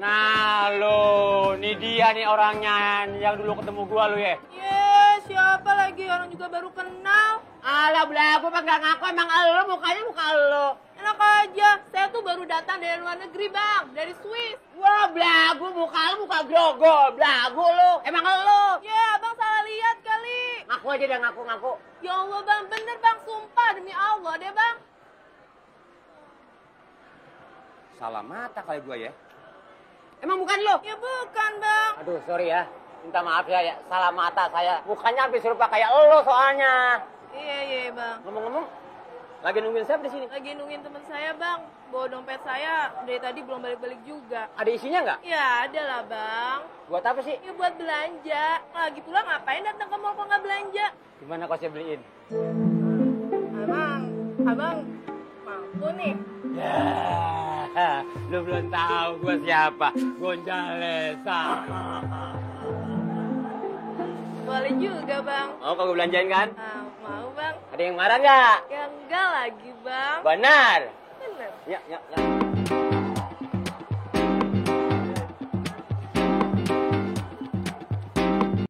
Nah lo, nih dia nih orangnya yang dulu ketemu gua lo ya. Siapa lagi? Orang juga baru kenal. Alah belagu mah gak ngaku, emang elo mukanya muka lo. Enak aja, saya tuh baru datang dari luar negeri bang, dari Swiss. Wah belagu muka lo muka grogol, belagu lo. Emang elo. Ya abang salah lihat kali. Ngaku aja deh, ngaku. Ya Allah bang, bener bang, sumpah demi Allah deh bang. Salah mata kali gua ya. Emang bukan lo? Ya bukan bang. Aduh sorry ya, minta maaf ya, salah mata saya. Mukanya hampir serupa kayak lo soalnya. Iya bang. Ngomong-ngomong, lagi nungguin siapa di sini? Lagi nungguin teman saya bang. Bawa dompet saya dari tadi belum balik-balik juga. Ada isinya nggak? Ya ada lah bang. Buat apa sih? Ya buat belanja. Lagi pula ngapain datang ke mall kok nggak belanja? Gimana kau saya beliin? Abang mampu nih. Ya, lu belum tahu gua siapa. Gonjalesa. Boleh juga bang. Mau kau belanjain kan? Mau bang. Ada yang marah nggak? Ya enggak lagi bang. Benar. Bener. Ya.